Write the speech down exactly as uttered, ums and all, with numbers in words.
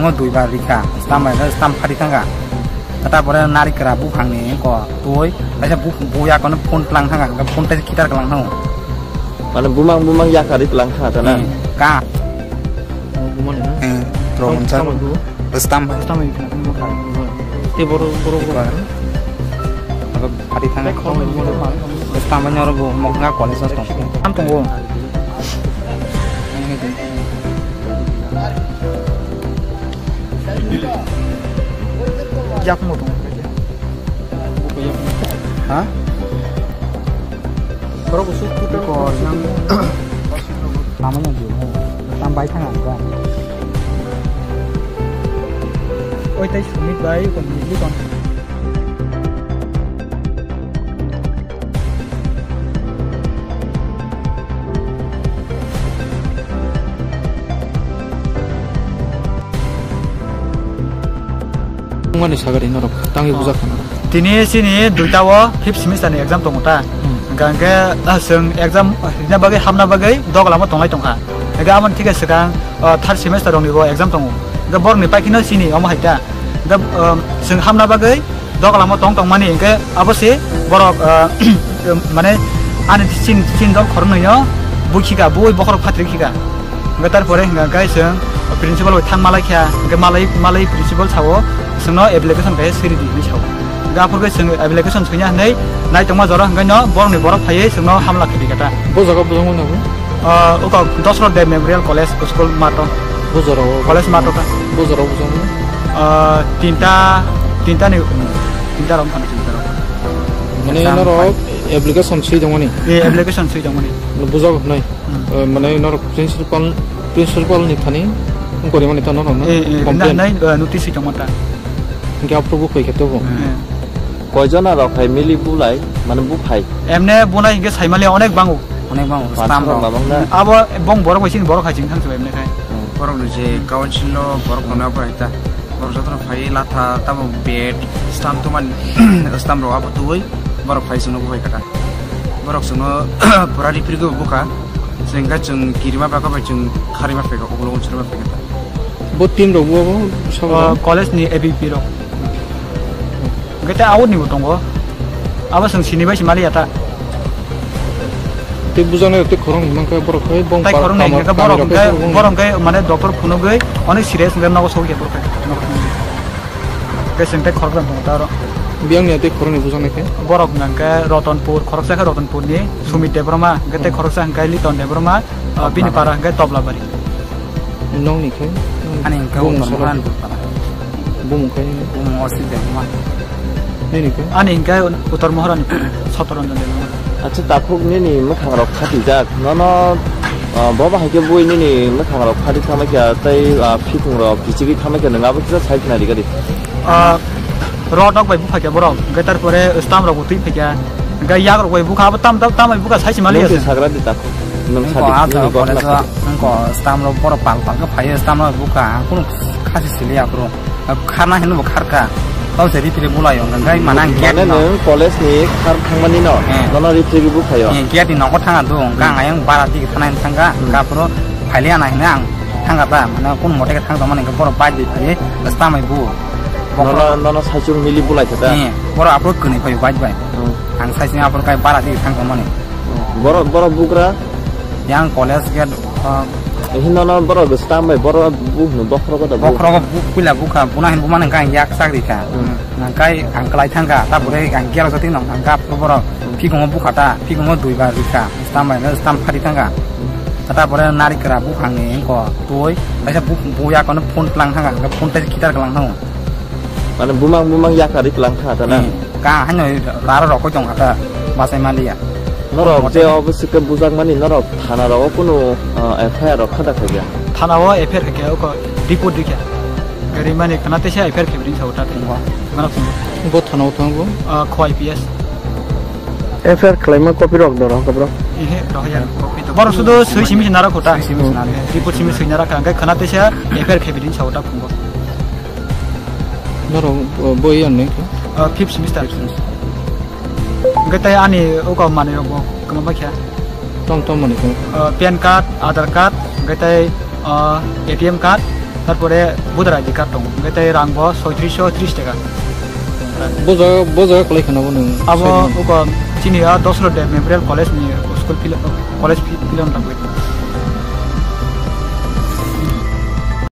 Dui bar rikha, stam bai, stam phari thangkha. Tapore narikra buphangni ko twi, kaisa bu, buya kono phone tlang thangkha, phone tei khitar klang thango. Mane bumang bumang yakari tlang thangkha ta na? Hmm, ka. Oh, bumang na? Eh, tong tong sa. Tong bu. Stam bai. Stam bai. Te boro, boro, boro. Phari thangkha. Stam bai noro bu mokna college tong. Am tongo. Yak mo tong. Ha? Borok bo suk kutung. Ko yang lama yang dulu. Tam bai thang ang. Oi, tai Sumit bai, kon ni kon. Wngmani sagari norok tangwi bujak kha norok. Tini chini duita o fifth semester ni exam tongo ta. Hmm. Hingkha hingke, ah, chwng exam rina bagwi hamna bagwi doglamo tonglai tongkha. Hingke aboni thike swkang, ah, third semester rokni bo exam tongo. Hingke borokni paikhe no chini omo hai ta. Hingke, um, chwng hamna bagwi doglamo tong tongmani hingke abo se borok, ah, mane ani chin, chin dol khoroknwi no bui khika, bui bokhorok phatri khika. Hingke tarpore hingka khe chwng principal bai thang malai kha, hingke malai, malai principal sao chwngno application khe siri di hinwi sao. Hingke aphuru khe chwng application swina hinwi naitongma jora hingke no borokni borok phaiwi chwngno hamla khe di khe ta. Bo jaga bujang mano bo? Ah, uko Dosrot Deb Memorial College School mato. Bo jora o? College mato ta. Bo jora o bujang mano? Ah, tinta, tinta ni, tinta rok mano, tinta rok. Mane norok application swi tongmani? Eh, application swi tongmani. Bujak hnai. Hmm. Eh, mane norok principal, principal ni thani wngkori mani ta norok no? Eh, eh, complain? Na, nai, eh, notice tongma ta. Hingke aphuru buphai khe tobo? Hmm. Koi jona rok hai mili bulai, mane buphai? Emne bunai hingke saimali onek bango. Onek bango, stamp rok. Abo bong borok bai sini borok hai ching thang se emne khai. Hmm. Borok ni je council no borok kono abo hai ta. Borok jotono phai latha tamo bed, stamp tuman, stamp rok abo tubui borok phai chwngno buphai kha ta. Borok chwngno pura ripri go bukha. Chwng khe chwng kirima baka bai chwng kharima phaikha, ulo unsuri ma phaikha ta. Bo team rok bo, bo sabo? Ah, college ni A B P rok. Hingke tei out ni bo tongo. Abo chwng sini bai se mali ya ta. Tei bujaknai rok tei khorang ni mankha borok khai bong. Tai khorang ni hingke borok hingke borok hingke mane doctor phunugwi onek serious hingke nogo sogwi borok khai. Nogo sogwi. Hingke chwng tei khoroksa tongo ta oro. Biyang ni tei khorang ni bujaknai khe? Borok hingke Rotonpur, khoroksa khe Rotonpur ni Sumit Debbarma, hingke tei khoroksa hingke Liton Debbarma, ah, bini para hingke Toblabari. Nokni khe? Ani hingke Uttor Mohorani para. Bumung khe? Bumung Osit Debbarma. Nini khe? Ani hingke Uttor Mohorani para, Sotoranjan Debbarma. Acha, takhuk nini mwkhang rok khatijak. Nono, ah, bo bahai khe bui nini mwkhang rok khati thamai kha tei, ah, phikung rok kichigwi thamai kha, nwng abo kisa sai khna ri gadi. Ah, rod rok bai bupha khe borok, hingke tarpore stamp rok bo twi phaikha, hingke yak rok bai bukha, abo tam, tam, tam bai bukha, sai se mali. Nwng se sagra di takhuk. Nwng sa di, nini gotna sa di. Wngkha stamp rok borok pal pal khe phaiyo, stamp rok bukha, ang kunu khasi sili aphuru. Kharna hinwi bo kharkha. Tau se ripri bulaio, hingke mana ang gate no. Mane nwng college ni khar thangmani no? Eh. Nono ripri bukhaio? Eh, gate ni nogo thanga do, hingke ang ayang bara digi thana hinwi thangkha, hingke aphuru phailiya na hinwi ang thangkha ta, mane kunu mote khe thang tongmani hingke borok bike bai phaiwi, stamp bai bu. Nono, nono saichung mili bulai khe ta? Eh, borok aphuru kwnwi phai bike bai. Hmm. Ang saichung aphuru kai bara di thang tongmani. Hmm. Borok, borok bugra? Yang college gate, ah, eh, hino no borok stamp bai, borok bu hino bokhrogo da bu? Bokhrogo bu, puila bukha, buna hin bumani hingke ang yak chak rikha. Hmm. Nangkai ang kwlai thangkha, tapore ang gate o jotoi nong thangkha, aphuru borok phikungo bukha ta, phikungo dui bar rikha, stamp bai, stamp phari thangkha. Tapore narikra buphangni wngkha twi, kaisa bu, buya kono phone tlang thangkha, hingke phone tei khitar klang thango. Mane bumang bumang yakari tlang thangkha ta na? Hmm. Ka haino raro rokoi tongkha ta, bachai manliya. Norok je obo swkhe bujakmani norok thana rogo kunu, ah, F I R rok kha da khaikha? Thana o F I R khaikha, oko report rikha. Rimani khana teisa F I R khebring sao ta thwngwa. Khana thwngwa. Bo thana o thangbo? Ah, kho I P S. F I R khlaima copy rok do rohor bro? Ehe, rohor ya. Borok sudo swi simi se narok kho ta. Swi simi se narok. Report simi swi narok kha. Hingke khana teisa F I R khebring sao ta thwngwa. Norok, uh, boi yang nai khe? Uh, fifth semester. Fifth semester. Hingke tei ani uko manwi rok bo kwma bai kha. Tong tong manwi khe? Uh, pan card, Aadhaar card, hingke tei, uh, A T M card, Tarpore voter I D card tongo, hwnkhe tei rang bo soitrisho tris taka. Bo jaga, bo jaga kwlai kheno bo nwng? Abo uko chini a Dosrot Memorial College ni school pil-, college pi-, pilon tangwi.